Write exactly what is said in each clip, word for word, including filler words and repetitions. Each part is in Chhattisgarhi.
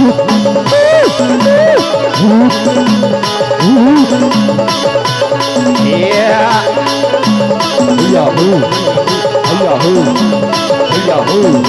या। या हू। या हू। या हू।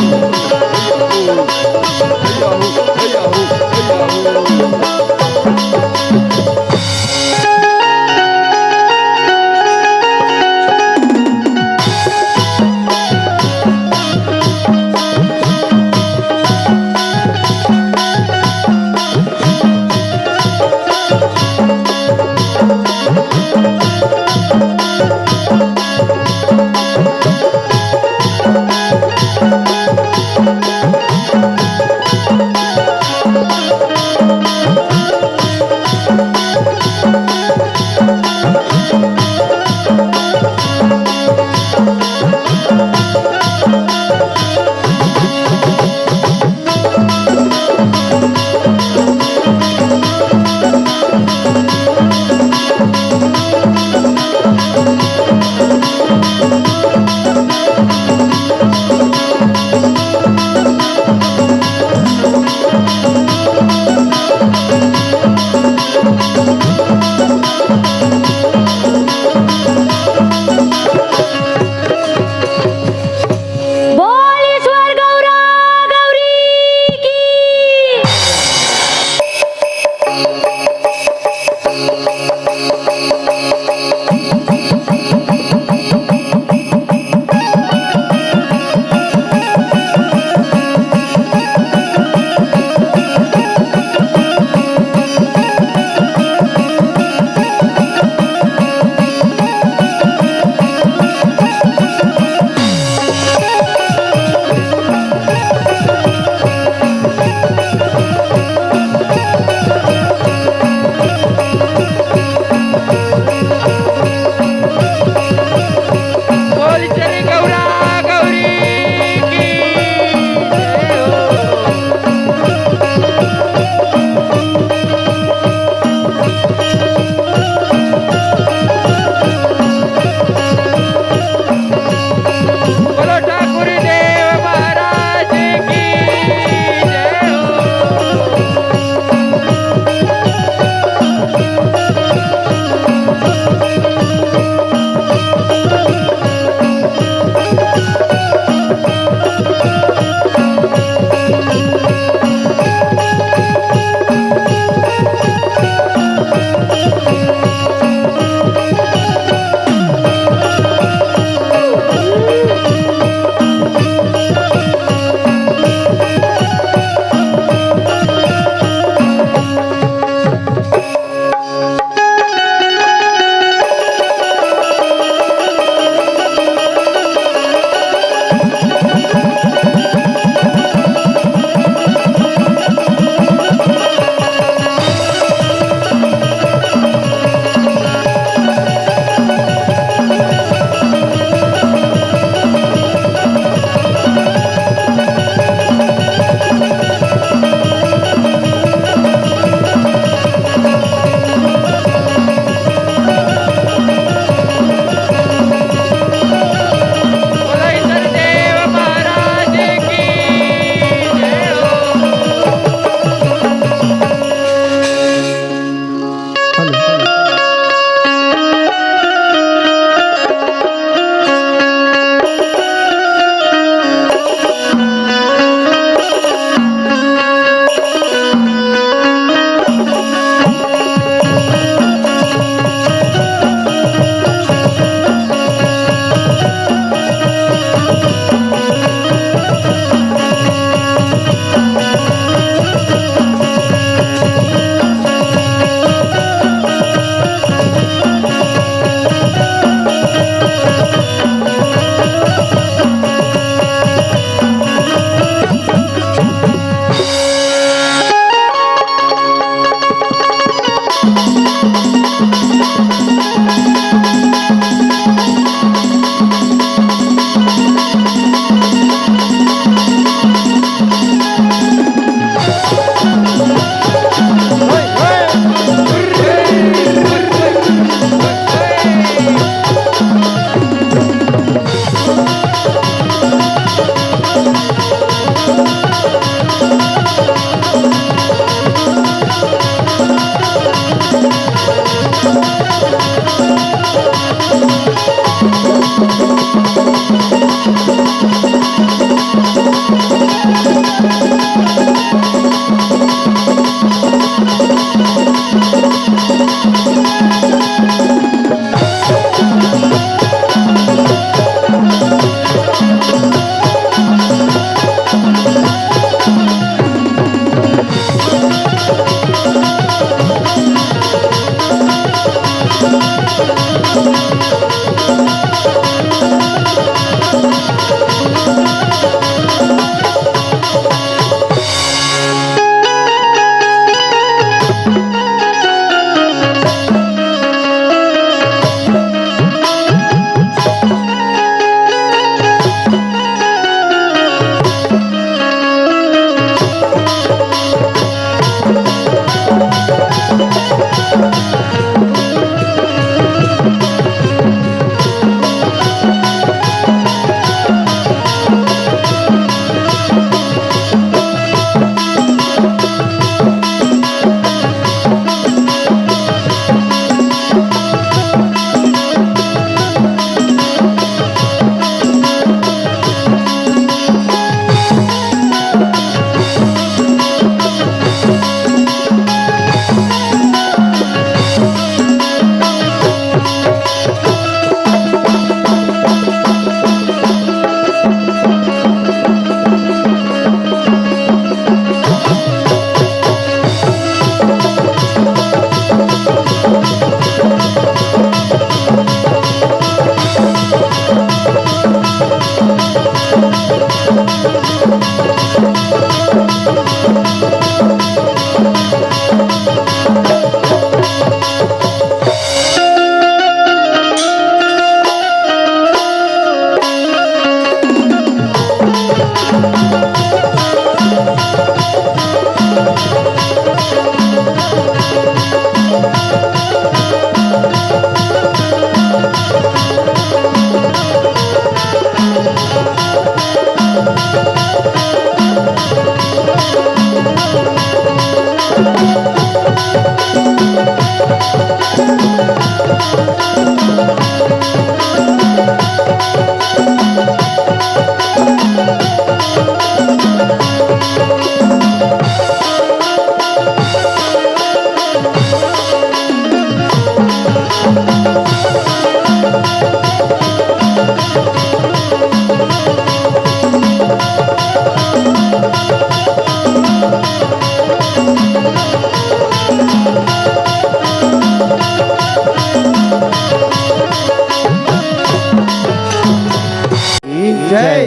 जय।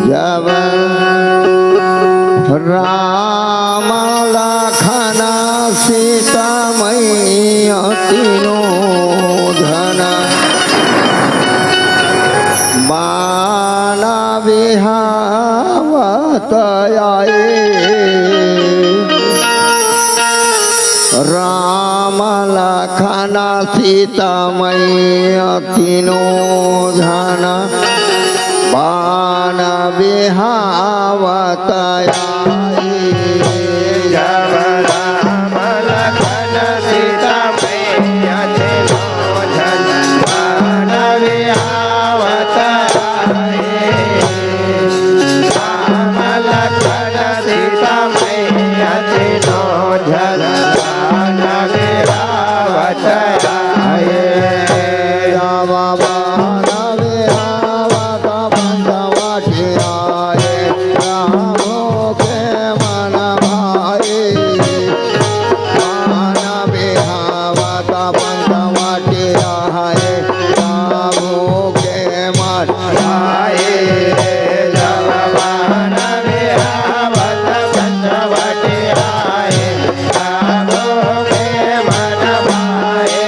जब राम लखन सीता मैया तीनों जन बान बिहावत आए। राम लखन सीता मैया तीनों जन बान बिहावत आए। जब राम लखन सीता मैया तीनों जन बान बिहावत आए। राम लखन सीता मैया तीनों जन बान बिहावत आए। राम बान बिहावत पंचवटी आए, रामो के मन भाए। बान बिहावत पंचवटी आए, रामो के मन भाए। जब बान बिहावत पंचवटी आए, रामो के मन भाए।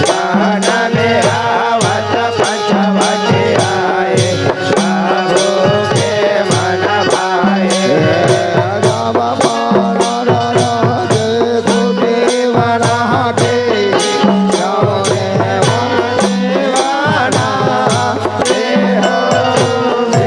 बान बिहावत पंचवटी आए, रामो के मन भाए। जब बान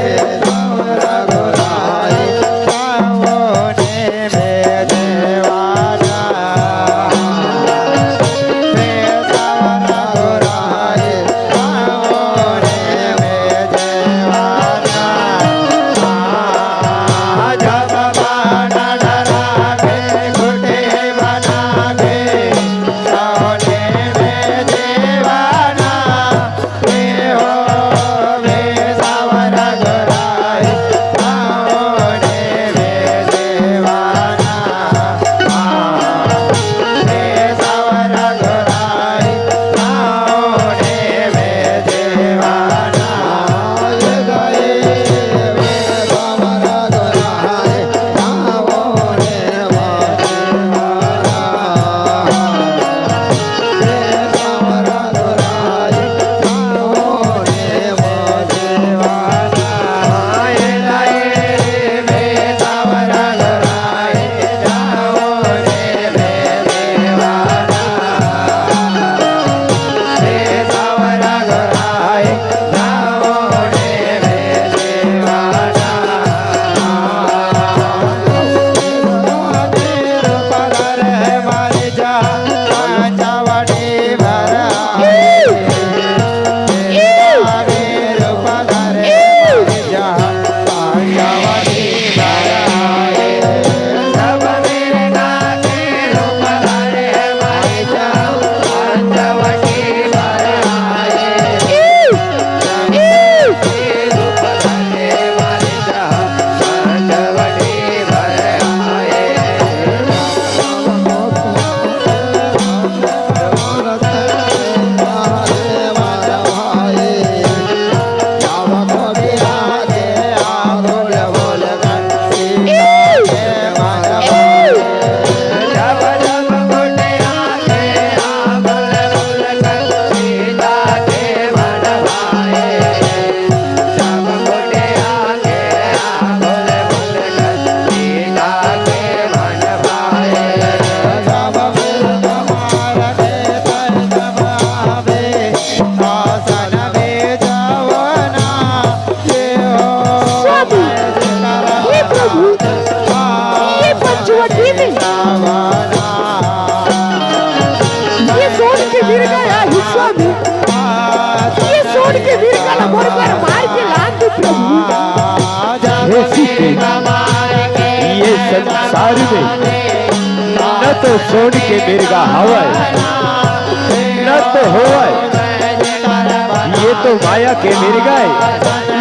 बिहावत पंचवटी आए, रामो के मन भाए। स्वामी, हे प्रभु, ये पंचवटी में ये सोन के मिर्गा आही स्वामी, ये सोन के मिर्गा ला मोर बर मार के लान दे प्रभु। हे सीते, ये संसार में न तो सोन के मिर्गा हवय, न तो होवय। ये तो माया के मिर्गा हे,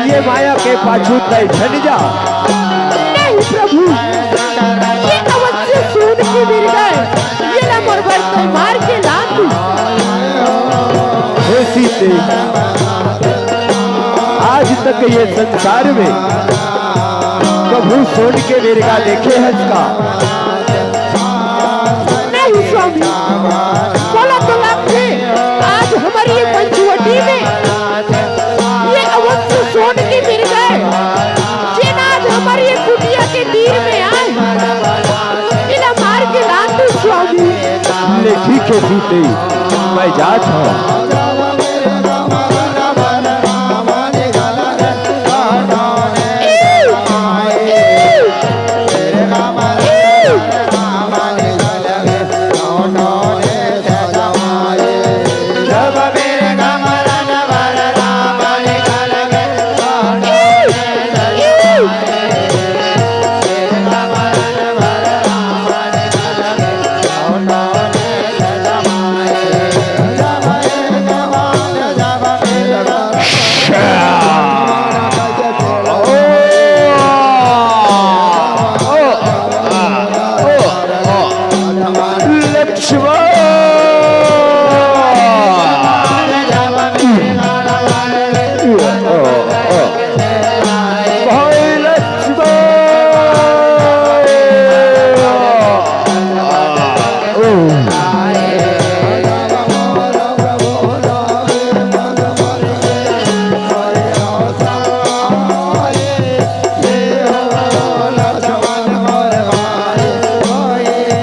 ये माया के पाछू तय झन जा। नहीं प्रभु, ये अवश्य सोन के मिर्गा हे, ये ला मोर बर तय मार के लान दे। हे सीते, के ये संसार में कभू सोन के मिर्गा देखे हस का? नहीं स्वामी, बोला तो लागथे, आज हमर ये पंचवटी में ये अवश्य सोन के मिर्गा हे, जेन आज हमर ये कुटिया के तीर में आए, एला मार के लान दे स्वामी। ले ठीक हे सीते, मैं जात हंव।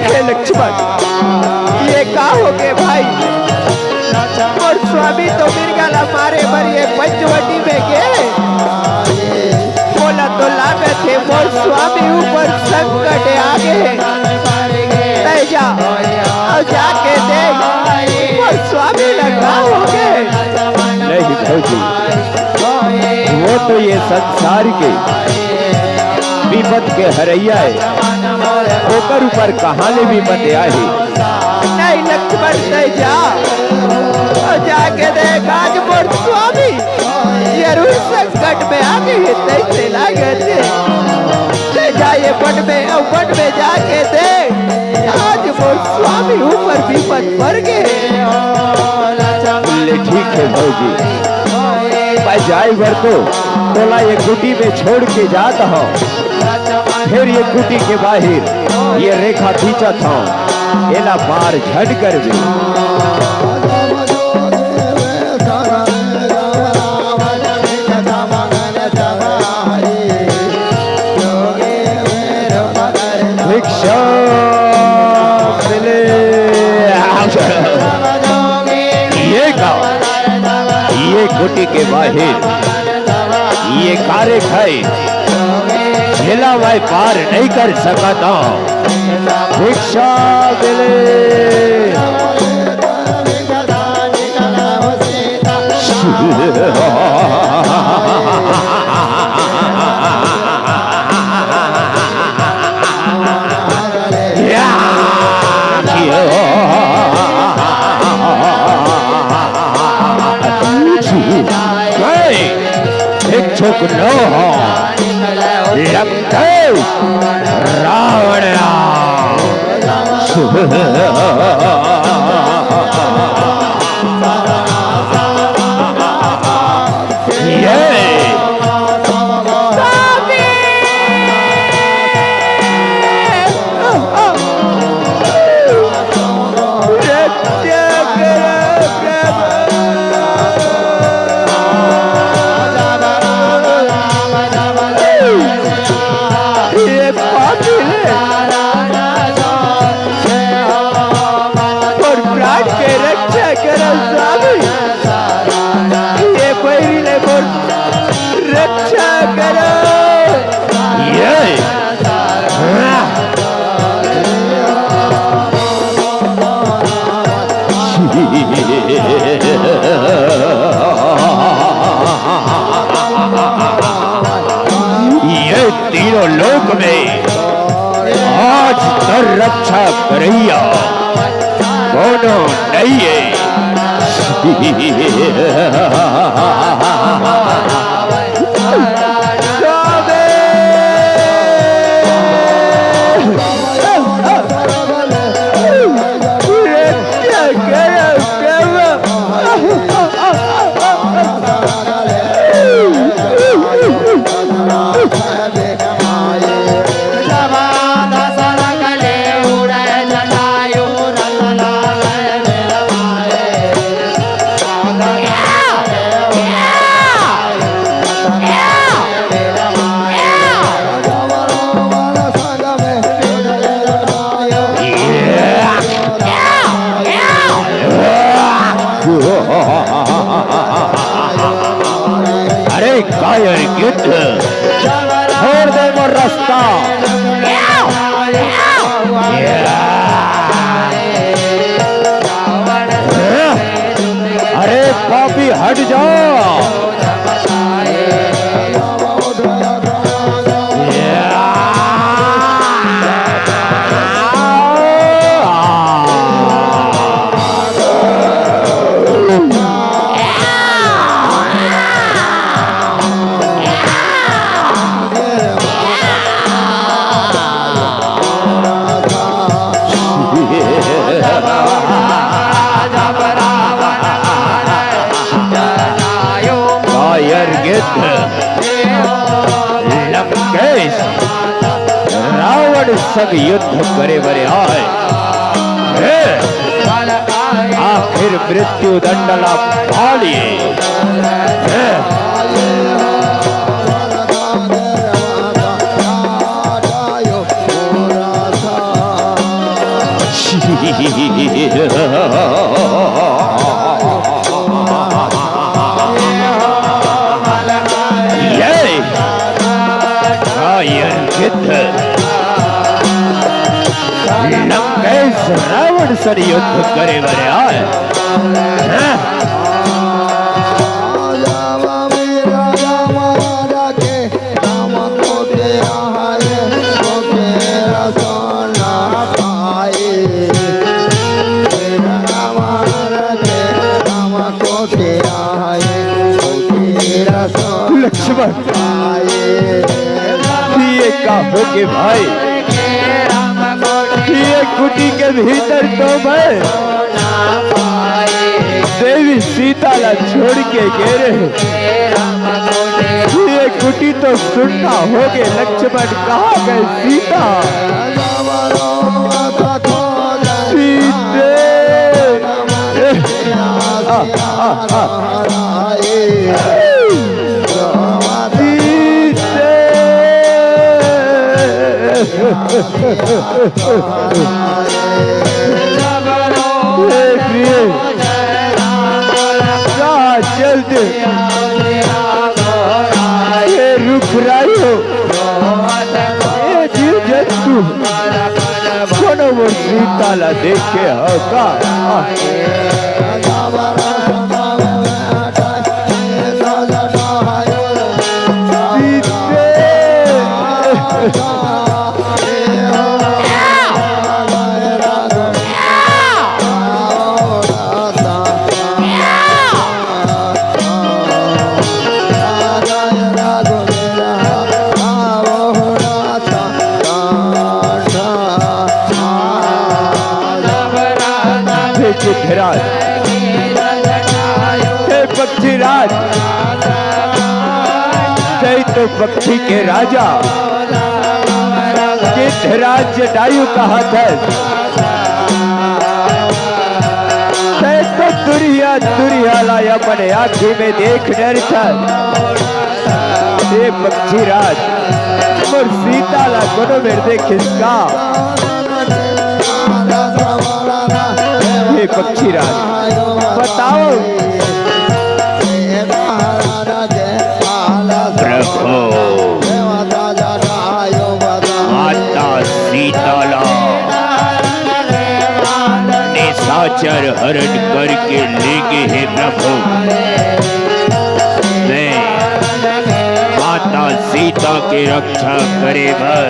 हे लक्ष्मण, ये का होगे भाई? मोर स्वामी तो मिर्गा ला मारे बर ये पंचवटी में गे। मोला तो लागत हे मोर स्वामी ऊपर संकट आ गे। तैं जा, अउ जाके देख, मोर स्वामी ला का होगे। नहीं भौजी, वो तो ये संसार के विपत के हरइया हे, ओकर ऊपर कहाँ ले विपत आही? नहीं लक्ष्मण, तैं जा, अउ जाके देख, आज मोर स्वामी जरूर संकट में आ गे हे, तइसे लागत हे। ले जा ये बन में, अउ बन में जाके देख, आज मोर स्वामी ऊपर विपत पर गे हे। ले ठीक हे भौजी, मैं जाए बर तो तोला ये कुटी में छोड़ के जात हंव। फेर ये कुटी के बाहिर ये रेखा खींचत हंव, एला पार झट करबे। भिक्षाम मिले। ये का, ये कुटी के बाहिर ये का रेखा हे, जेला मैं पार नहीं कर सकत हंव। भिक्षाम मिले। इच्छुक न हो, लगते रावण। ये ये पापी हे। मोर प्राण के रक्षा करो स्वामी। ये बैरी ले मोर रक्षा करो। ये ये तीनों लोक में आज तोर रक्षा करइया कोनो नइ हे। युद्ध, छोड़ दे मोर रास्ता। अरे पापी, हट जा। कायर गिद्ध, लंकेश रावण संग युद्ध करे बरे आए। हे, आखिर मृत्यु दंड ला पालिए। हे। ये कायर गिद्ध लंकेश रावण सर युद्ध करे बरे आए। हैं? लक्ष्मण, ये का होगे भाई? ये कुटी के भीतर तो मैं देवी सीता ला छोड़ के गे रेहेंव। ये कुटी तो सुन्ना होगे। लक्ष्मण, कहाँ गए सीता? सीते। आ, आ, आ। सीते। हे प्रिय, कहाँ चल दे? हे रुख राई हो, हे जीव जंतु, कोनो मोर सीता ला देखे हो का? हे गिद्धराज, हे पक्षीराज, तैं तो पक्षी के राजा गिद्धराज जटायु कहाथस। तैं तो दुरिहा, दुरिहा ला अपन आँखी में देख डरथस। हे पक्षीराज, मोर सीता ला कोनो मेर देखिस का? हे पक्षीराज, बताओ। प्रभु, माता सीता ला निशाचर हरण करके ले गे हे प्रभु। मैं माता सीता के रक्षा करे बर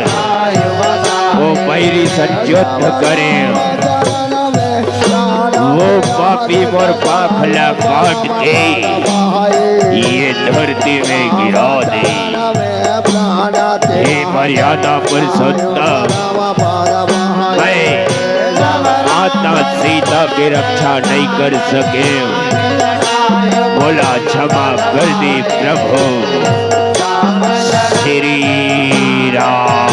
ओ बैरी से युद्ध करेंव। ओ पापी मोर पाख ला काट के ये धरती में गिरा दे। हे मर्यादा पुरुषोत्तम, मैं माता सीता के रक्षा नहीं कर सकेंव, मोला क्षमा कर दे प्रभु। श्री राम।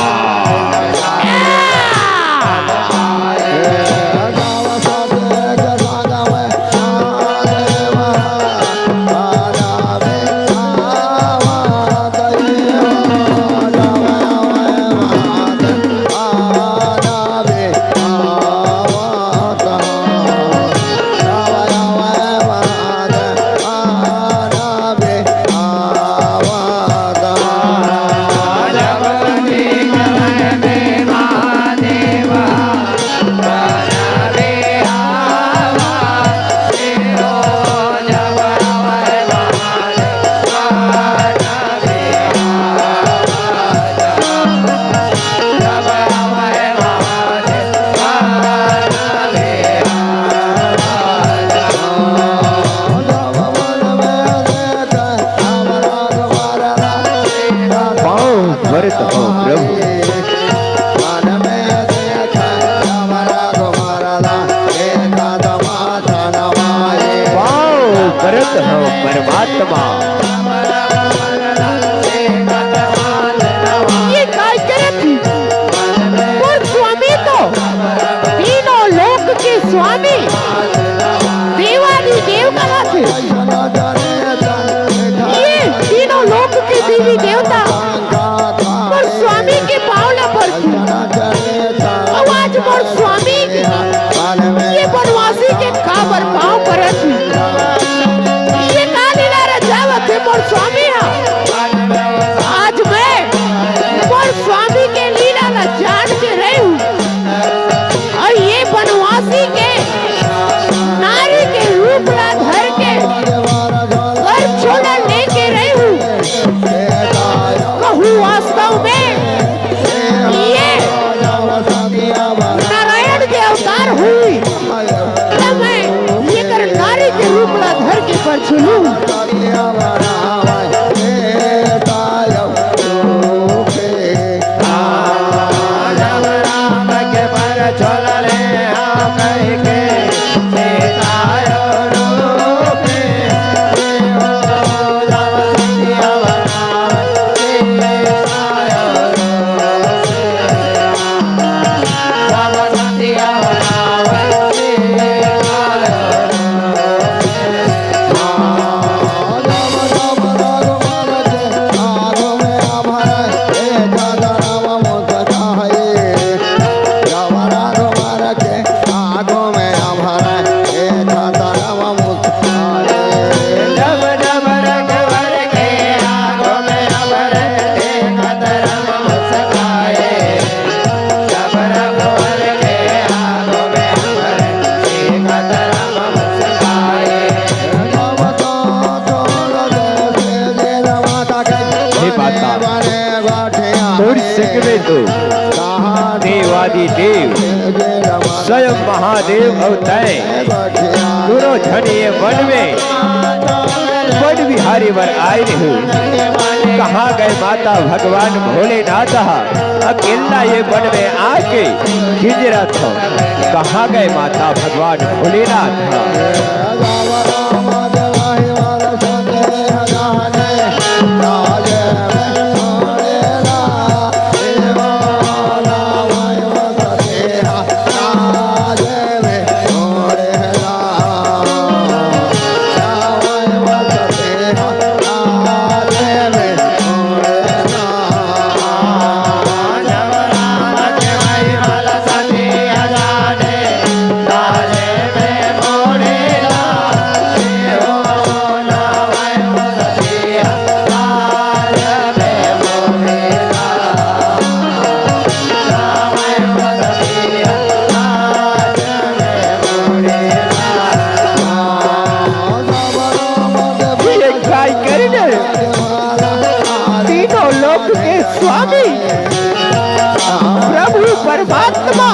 ये काय करत हे? मोर स्वामी तो तीनों लोक के स्वामी, देवादिदेव कहत हे। ये तीनों लोक के देवी देवता मोर स्वामी के पाँव ला परथे। अउ आज मोर स्वामी ये बनवासी के काबर पाँव परत हे? ये का लीला रचावत हे मोर स्वामी हा? आज मैं मोर स्वामी के लीला ला जान के रही हूँ। अउ ये बनवासी के नारी के रूप ला धर के घर छोड़ा लेके रही हूँ। कहूँ वास्तव में ये नारायण के अवतार हुई, त मैं येकर नारी के रूप ला धर के परछुलूं। हे माता, तोर संग में तो देवादिदेव स्वयं महादेव अउ तैं दूनों झन ये वन में वन बिहारे बर आए रहे हो। कहाँ गए माता भगवान भोलेनाथ? अकेला ये वन में आके किंजरत हो। कहाँ गए माता भगवान भोलेनाथ? ये काय करे डरे? तीनों लोक के स्वामी प्रभु परमात्मा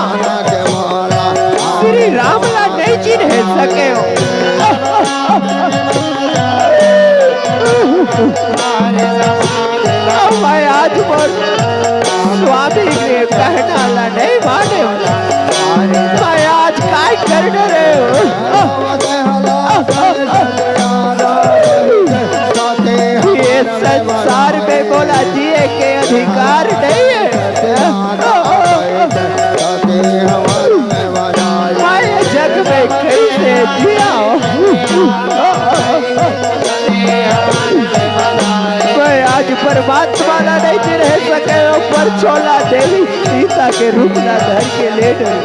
श्री राम ला नहीं चिन्ह सके हो। मैं आज मोर स्वामी के कहना ला नहीं माने। मैं आज काय कर डरे हो? ये संसार में मोला जिए के अधिकार नहीं है। मैं जग में कैसे जिया? मैं आज परमात्मा ला नहीं चिन्ह सके, पर छोला देवी सीता के रूप ला धर के ले डरे।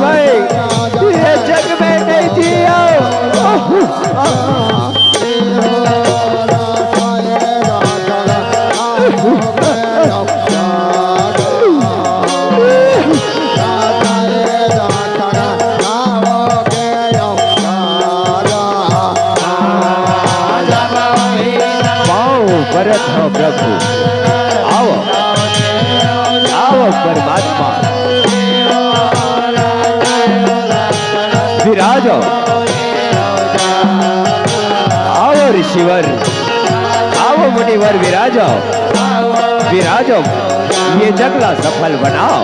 मैं ये जग में नहीं जिया। पाँव परत हो प्रभु, आओ, आओ परमात्मा, विराजो। आओ ऋषिवर, आओ मुनिवर, विराजो, विराजो, ये जग ला सफल बनाओ।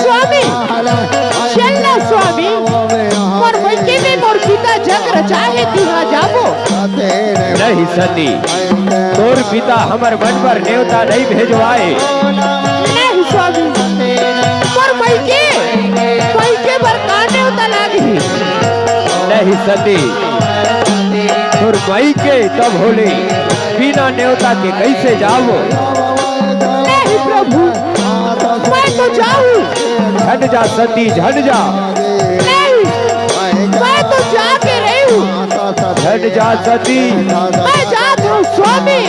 स्वामी, चल नहीं सती, तोर पिता हमर मन बर नेवता नहीं भेजवाए। नहीं स्वामी, मोर मइके, मइके बर का नेवता लागही? नहीं सती, तोर मइके तब होले, बिना नेवता के कइसे जाबो? नहीं प्रभु, मैं तो जाऊं। झट जा सती, झट जा। नहीं, मैं तो जाके रही हूँ। झट जा सती। मैं जात हूँ स्वामी।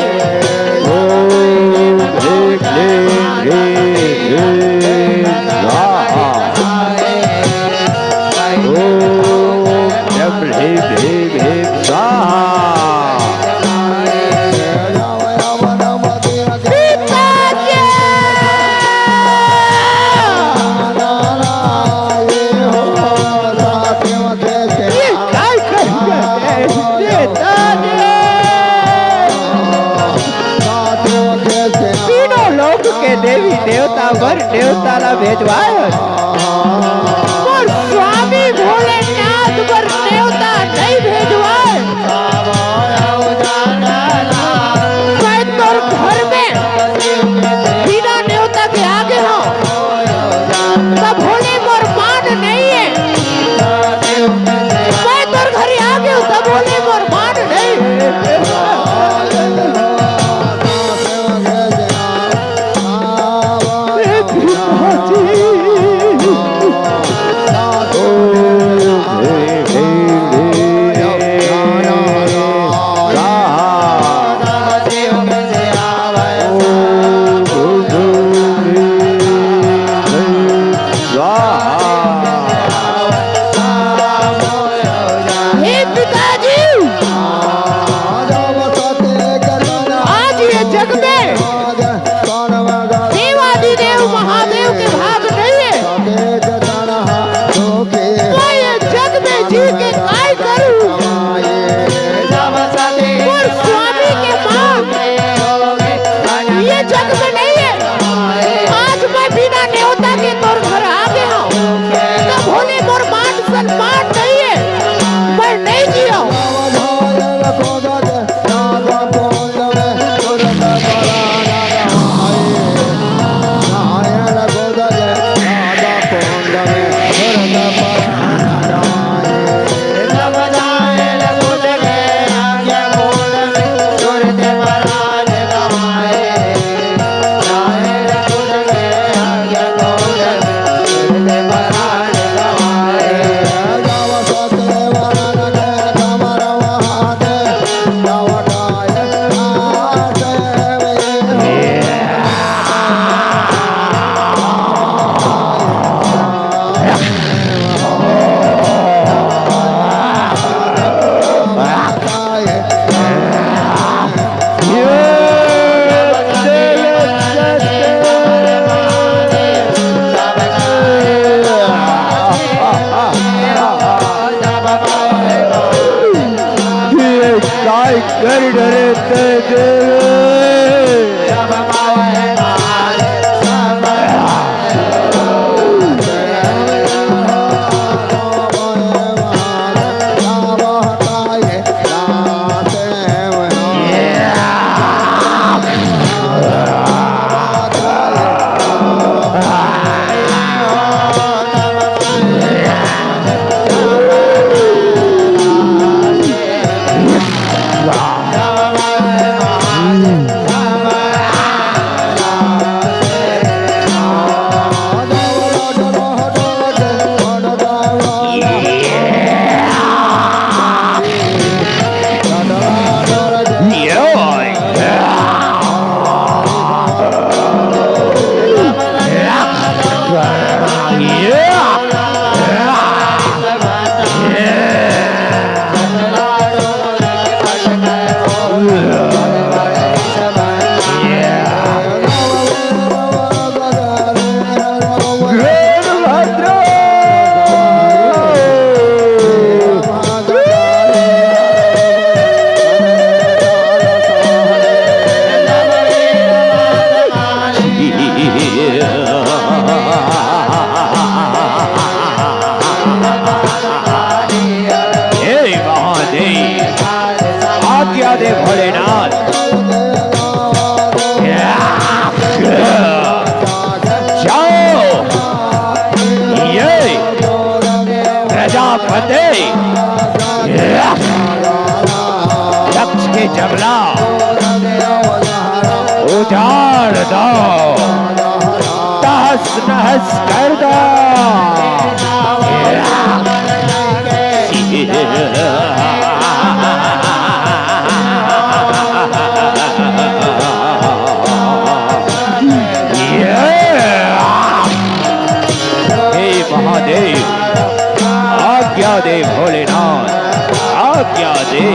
ओम ह्रीं क्लीं ह्रीं ह्रीं स्वाहा। ओम जम ह्रीं भीम ह्रीं स्वाहा। पिताजी! ये काय कही जाते हैं? पिताजी! तीनों लोक के देवी देवता बर नेवता ला भेजवाए। मोर स्वामी भोलेनाथ बर नेवता नहीं भेजवाए। मैं तोर घर में बिना नेवता के आगे हूँ, तब होले मोर मान नहीं है। मैं तोर घरे आगे हूँ, तब होले मोर मान नहीं है। हे पिताजी। कर दो। हे महादेव, आज्ञा दे भोलेनाथ, आज्ञा दे।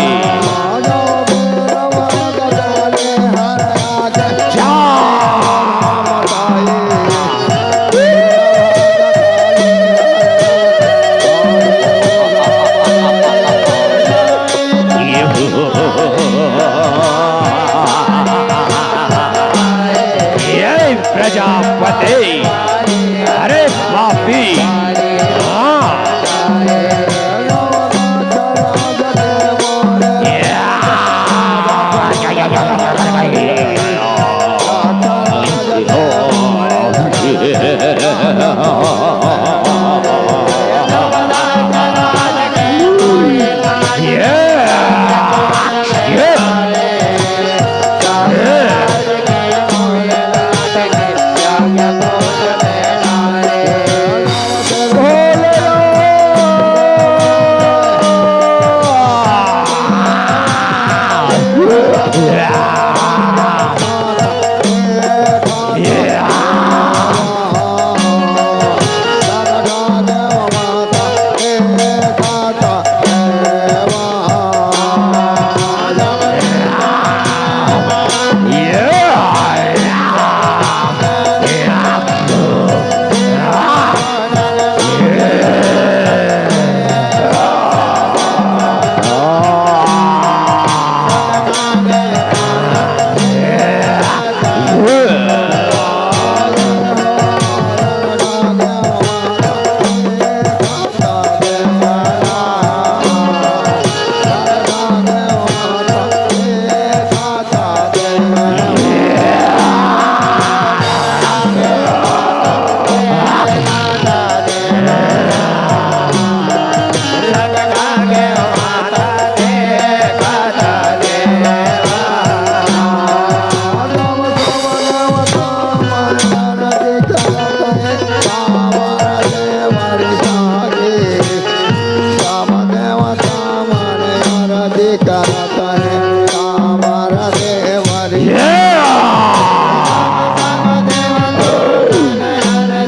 ये प्रजापति, अरे पापी, हाँ।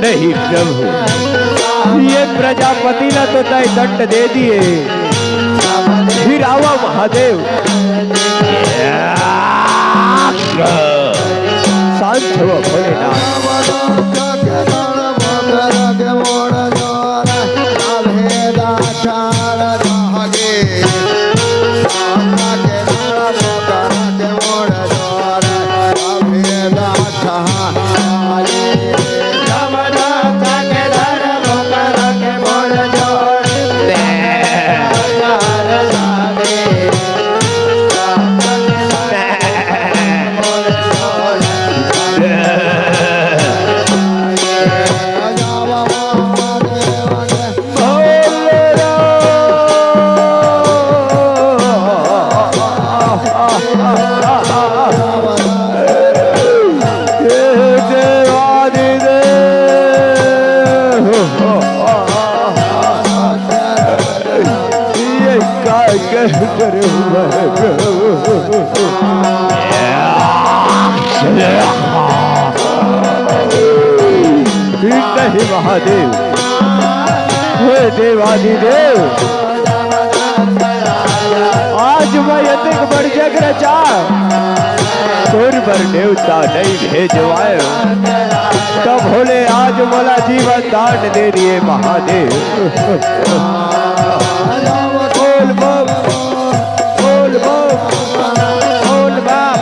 नहीं प्रभु, ये प्रजापति ला तो तय दंड दे दिए, फिर आवा महादेव। शांत हो भोलेनाथ। नहीं महादेव, हे देवादिदेव, आज मैं अतेक बड़ जग रचा, तोर बर नेवता नहीं भेजवाए, तब भोले आज मोला जीवन दान दे दिए महादेव। बोल बम, बोल बम, बोल बम।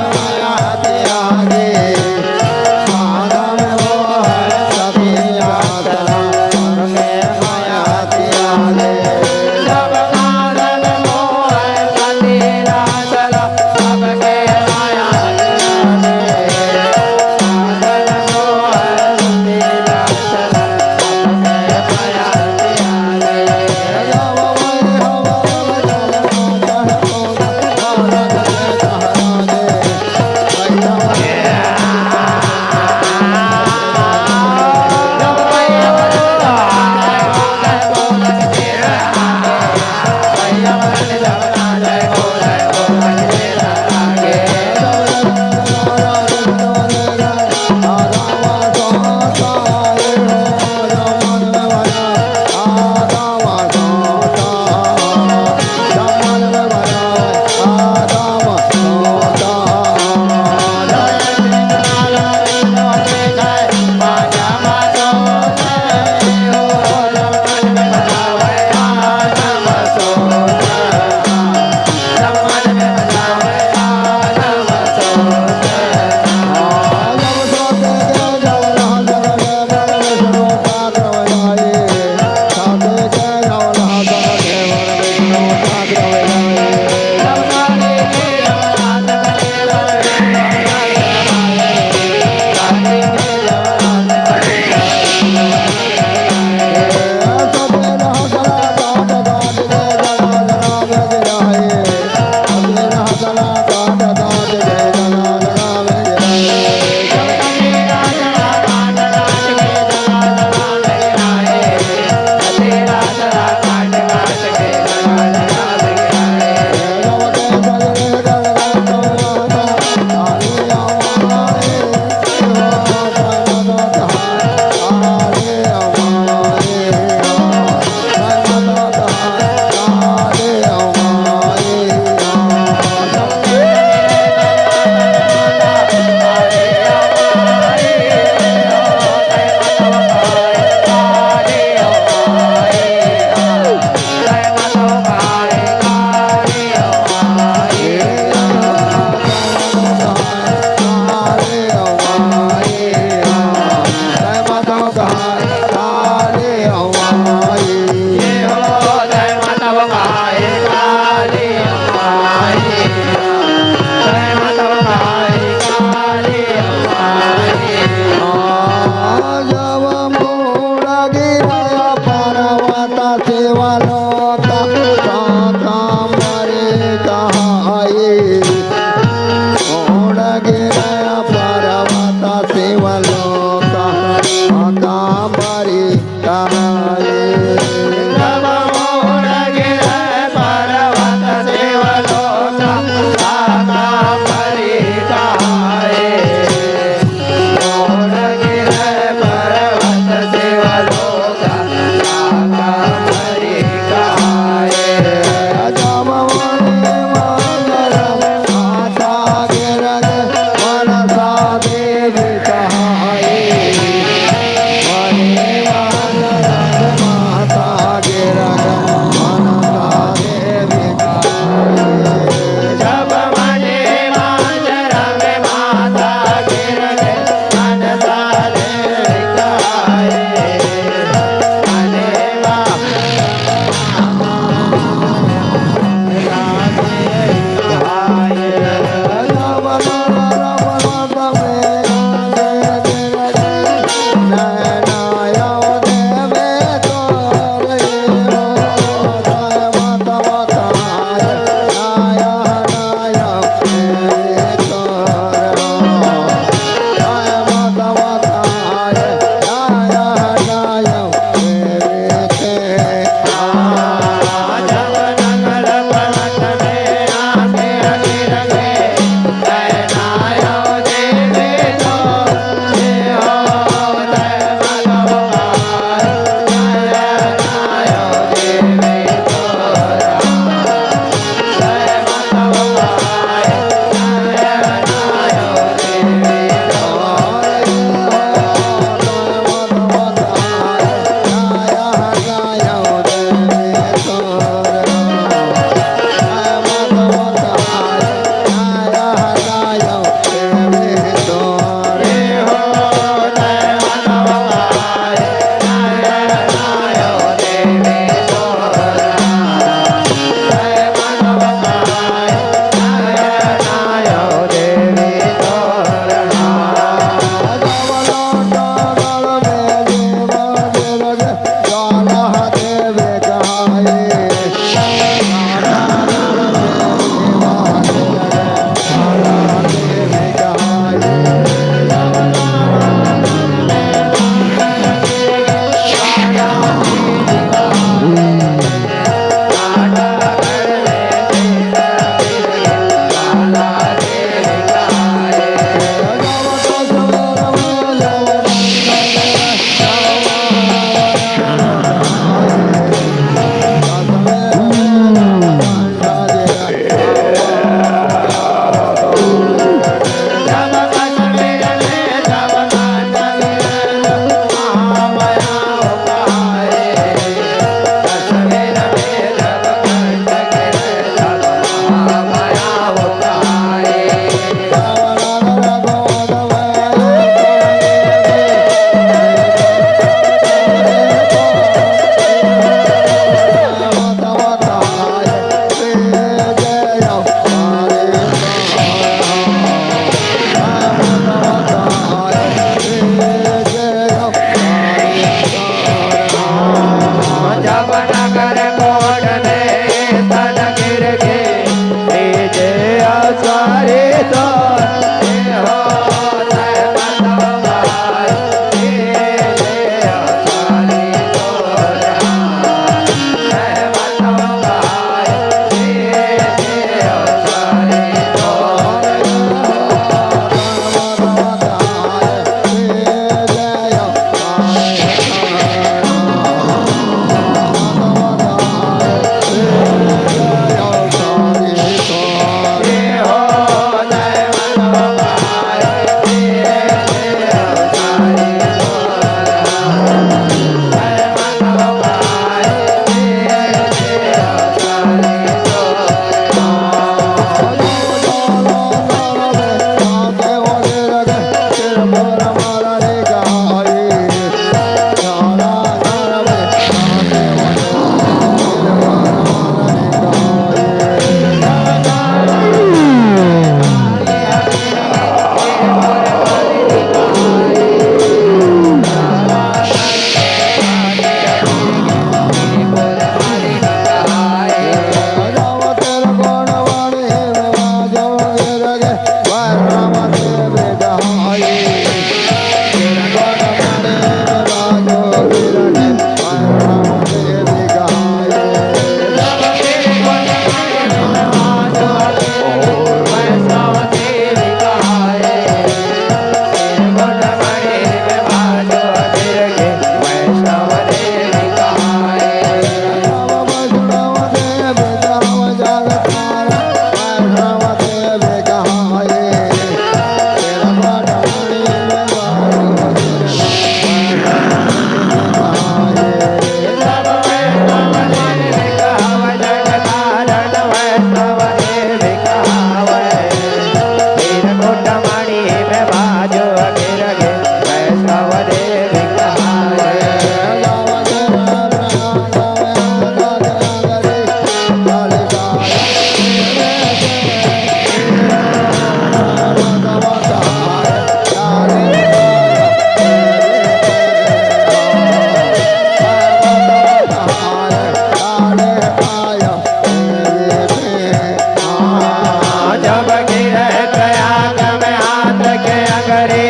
करे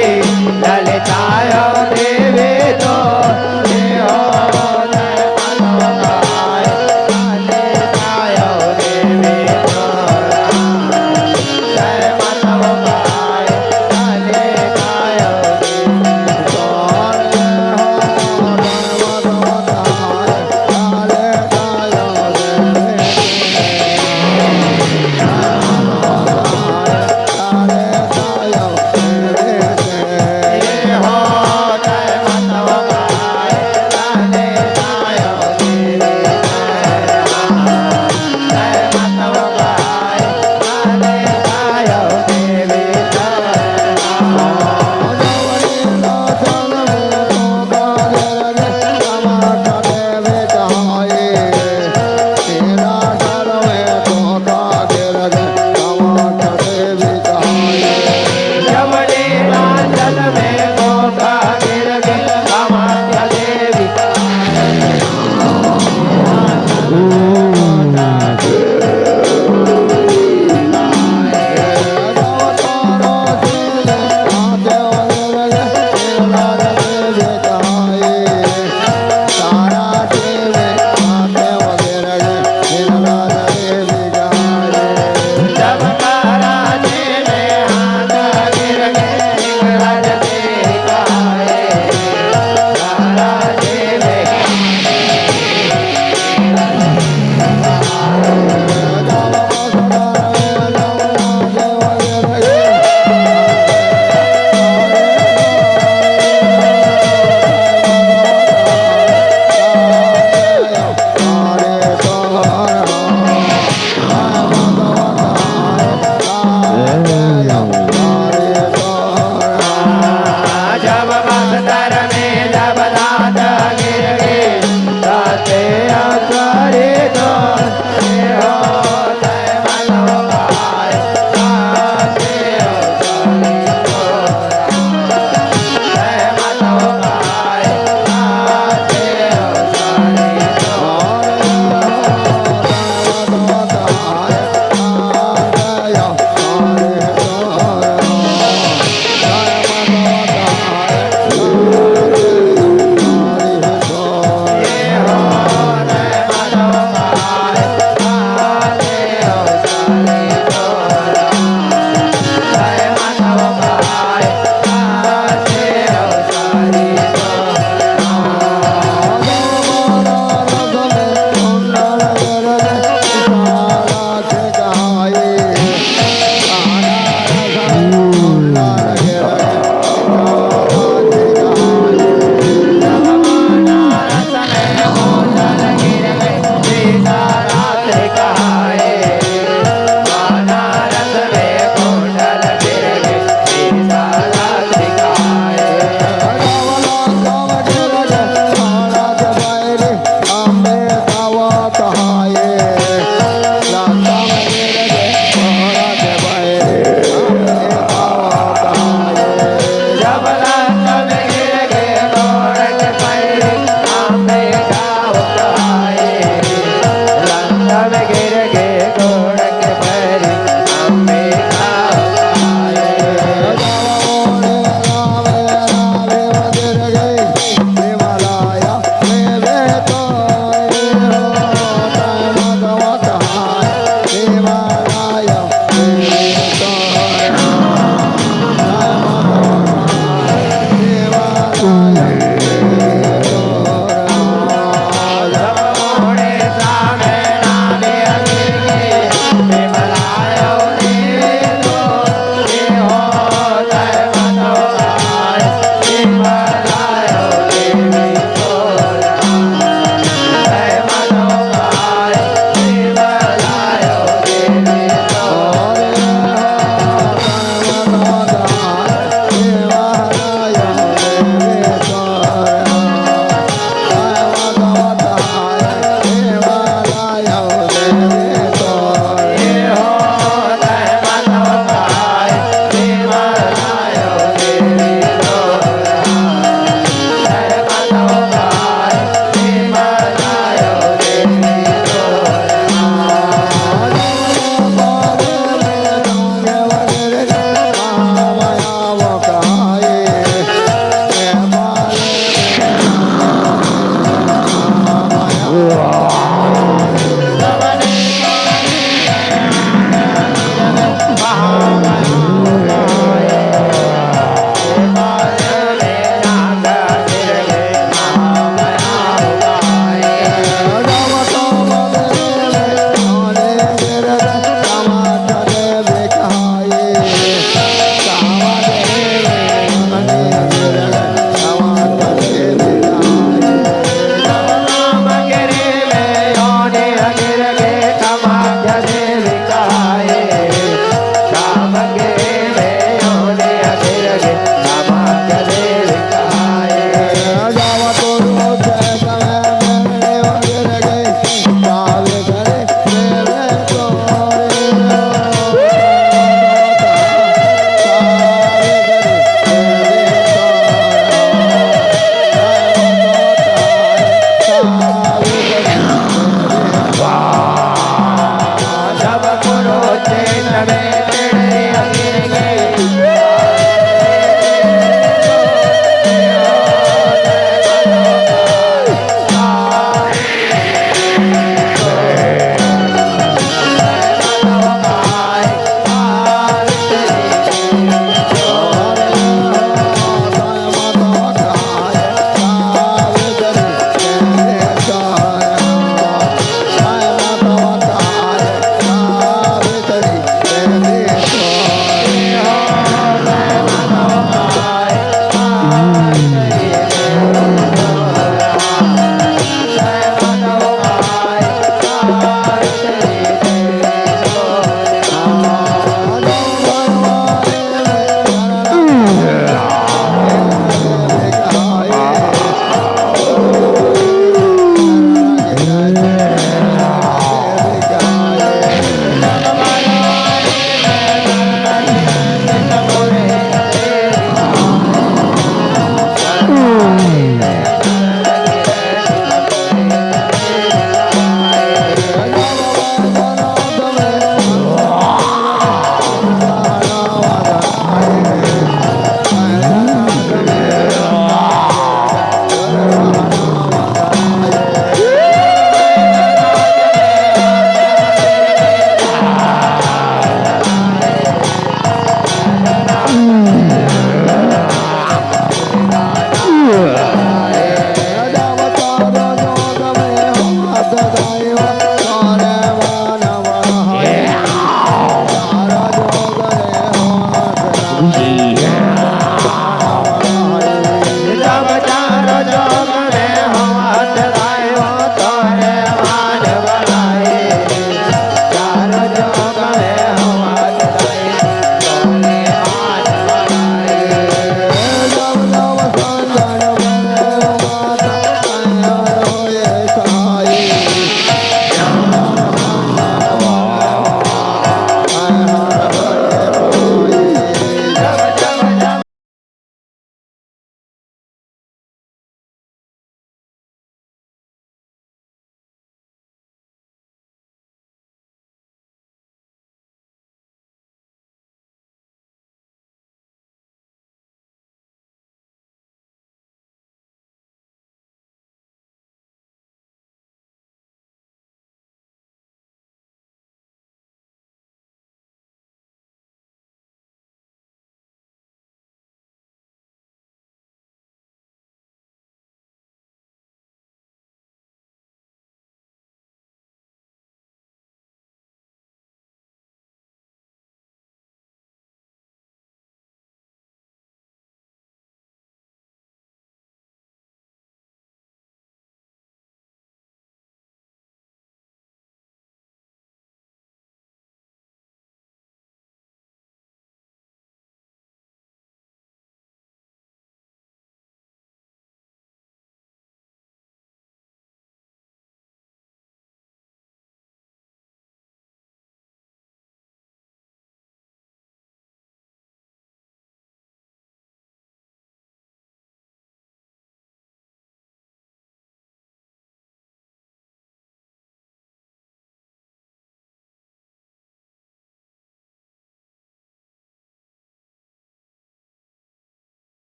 ललचायो देवी तो,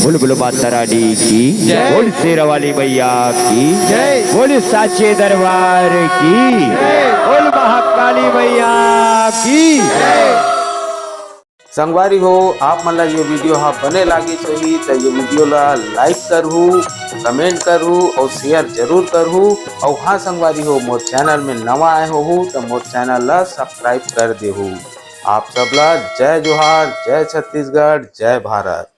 बोल बोल माता रानी की। जय। बोल शेरा वाली मैया की। जय। बोल साचे दरबार की। जय। बोल महाकाली मैया की। जय। संगवारी हो, आप मन ला ये video हा बने लागिस होही त ये video ला like करहू, comment करहू और share जरूर करहू। और हाँ संगवारी हो, मोर channel में नवा आए होहू त मोर channel ला subscribe कर देहू। आप सब ला जय जोहार, जय छत्तीसगढ़, जय भारत।